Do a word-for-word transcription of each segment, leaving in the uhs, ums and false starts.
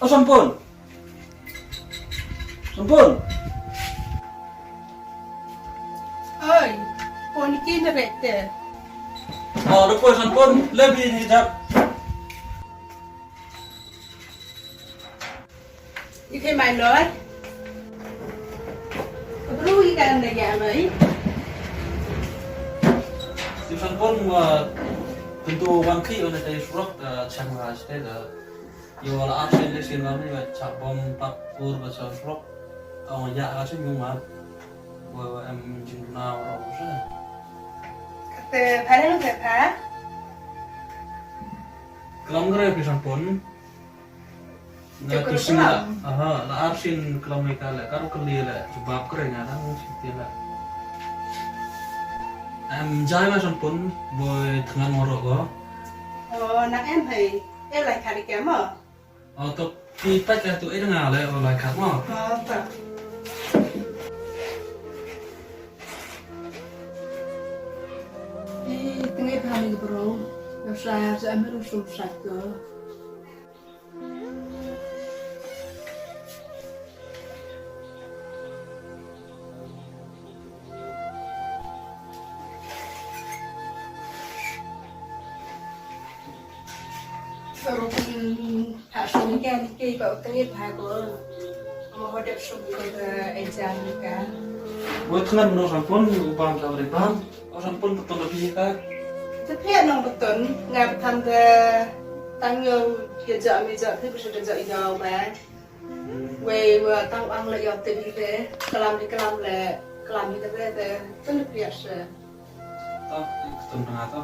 O Sanpon. Sanpon. Oi, pon ki na bete. O, da poi Sanpon, le bi ni jap. Ike mai lor. Bru ike anda ya mai. Sanpon ma tentu wan ki ona tai surok da chang la ste da. Yo la ap sien le sien lam ni ba chak bom pat pur ba chak rok. Tong ya ka sien yung ma. Wa wa em jing na wa ro sa. Kate pha le lu te pha. Klam kre phi Sanpon. Nga tu sien la. Aha, la ap sien klam ni ka le ka ru kali le jubab kre nga dang sien ti la. Em jai ma Sanpon boi thngan ngoro ko. Oh, nak em hai. Eh, lai kha di kemo. O to pi pat ka tu ida nga le o lai khat mo. O to. Ih, tengah kami ke bro. Dosa sa amir usul satu. Ruh pun tak sungguh kan ke ba utengit ha ko. Mo hodep sungguh ke exam ni kan. Wei tngan no Sanpon u bam sa ri bam. O Sanpon betul lebih ka. Tapi nong betul ngan tanda tangyo ke jam ni jam ni bisa jam ida ba. Wei wa tang ang le ïa te bi te, kalam di kalam le, kalam di te te, te ne piat se. To, tum tengah to.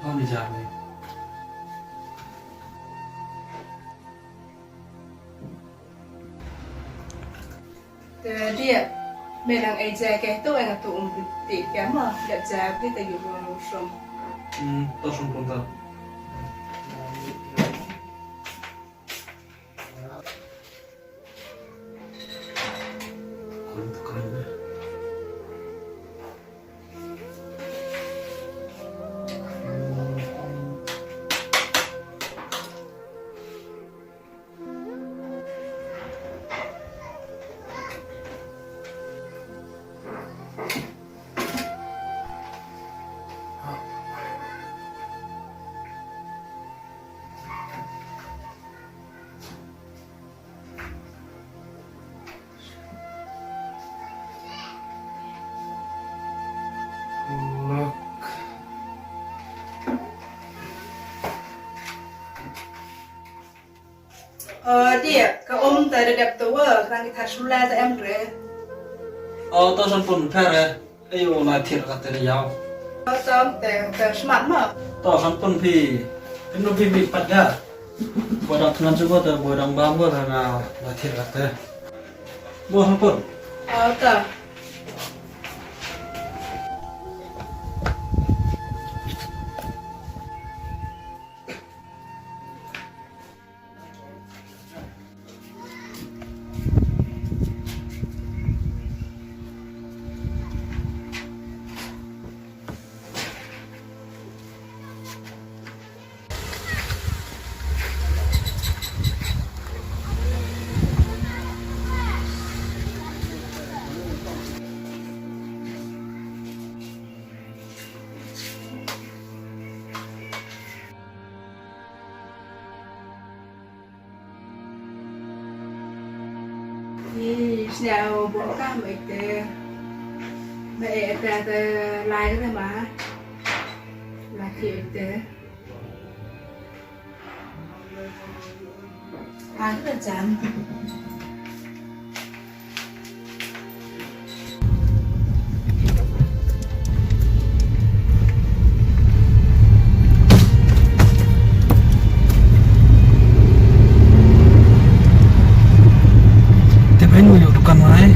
To ni jam ni. Te dia, menang eja ke tu enga tu um ti ke ma, da ja bi te yu ru som. Hmm, to som pun to. Oh, dia, ka um ta da dep tu wa, kan kita sula ta em re. Oh, to Sanpon pher eh. Ayo, na thir ka te yaw. Oh, to te, te smat ma. To Sanpon phi. Phin no phi phi pat ga. Bo dang tngan chu bo te, bo dang bam bo na, na thir ka te. Bo Sanpon. Oh, to. Ih, sñiaw bok ka ma ite. Ma e ite te lai te ma. Lai ki ite. Ai te jan. Te pen mo yo dukan mai.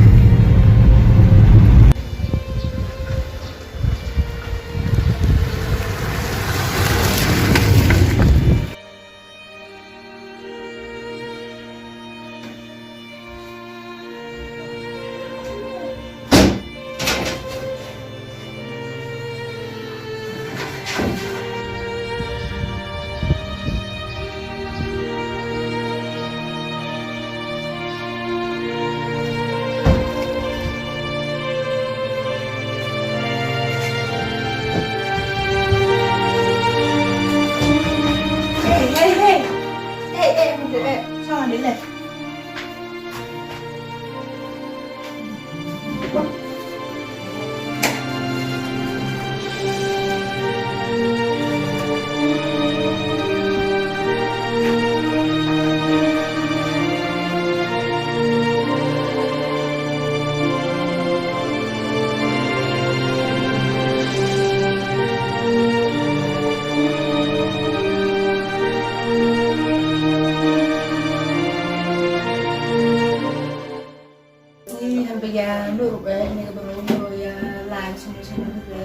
Ïa, nuru, eh, ne ka baru, nuru, ïa, lai, sini, sini, nuru, ïa.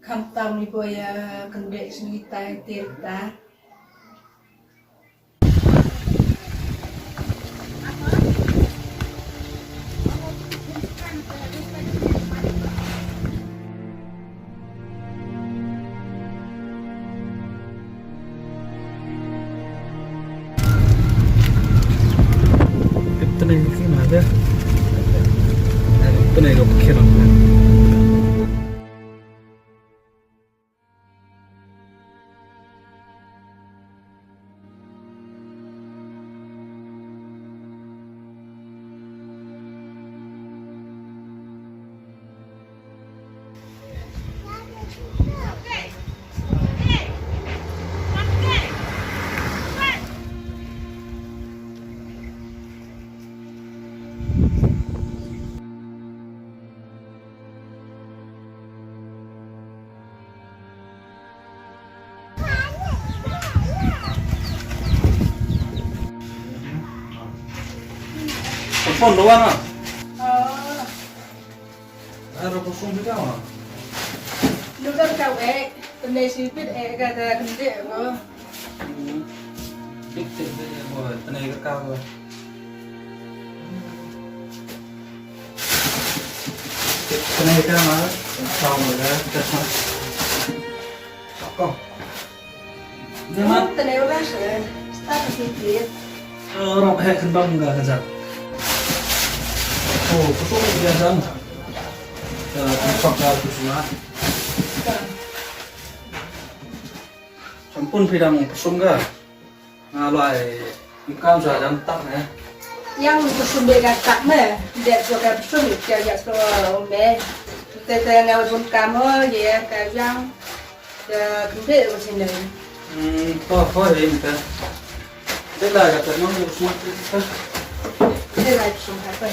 Khamtam, ibu, ïa, kendek, sini, tai, tir, ta. Ito na yung kima, eh. Ito na yung kima. Pon doang ah. Oh. Ano ko sum bitaw ah. Lugar ka wek, tene sipit eh ka da kende ko. Hmm. Dik dik dik ko tene ka ko. Tene ka ma, tau ma ka. Sako. Jangan. Tene wala se. Start sipit. Orang eh kendang enggak kejap. Oh, betul dia jam. Ya, tempat dah tu semua. Sampun pidang pesum ga? Nga lai kam sa jam tak ne. Yang pesum be ka tak ne. Dek so ka pesum be ka ya so me. Te te nga bun kam ho ye ka yang. Ka kembe ko sini. Hmm, to ko ye ka. Te la ka ta no ko sum ka. Te la sum ka.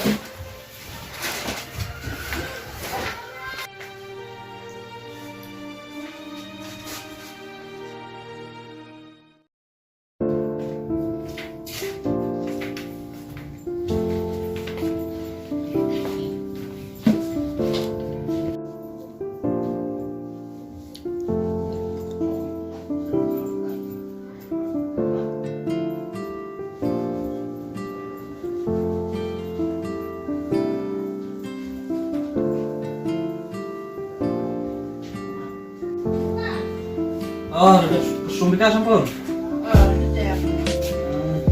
Oh, sumbika sampun. Oh, sudah. Hmm.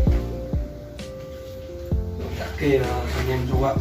Oke, nah, sampun coba.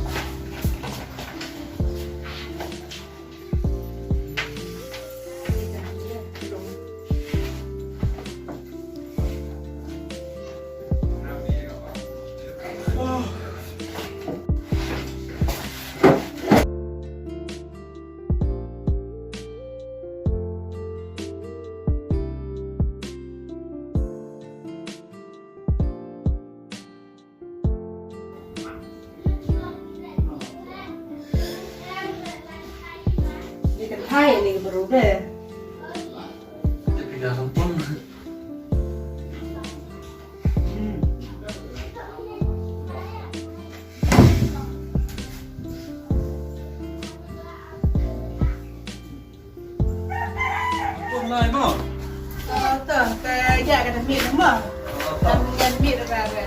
Ni ka thai ni ka baru de. Te pida sampun. Hmm. Pun lai mo. Oh, to, ka ïa ka da miet mo. Oh, to. Ka miet miet ka ka.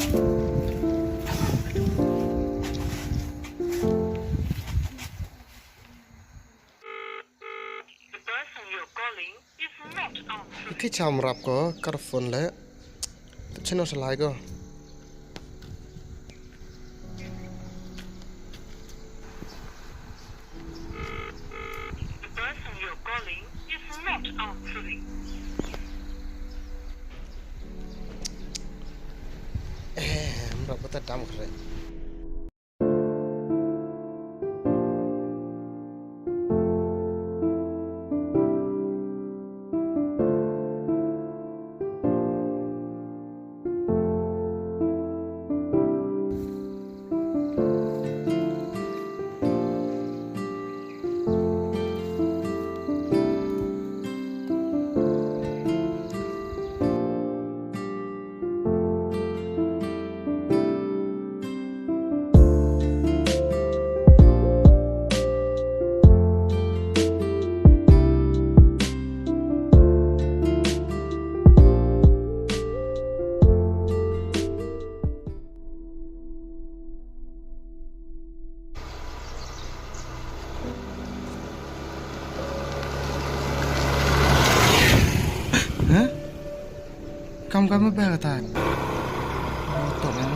The person you're calling is not answering. Ki cham rap ko kar phone le. Chino salai ko. The person you're calling is not answering. Eh, mrap kata dam kre. Hah? Kam kam ba ta. Oh, to na.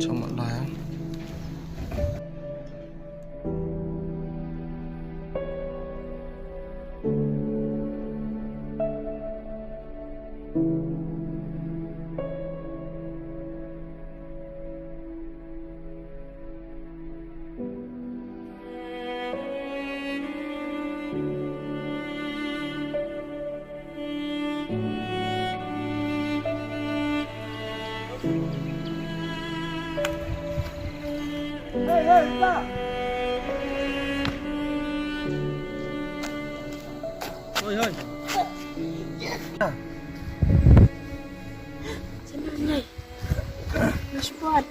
Chama la. Hoi, hoi. Sana nai. Mas buat.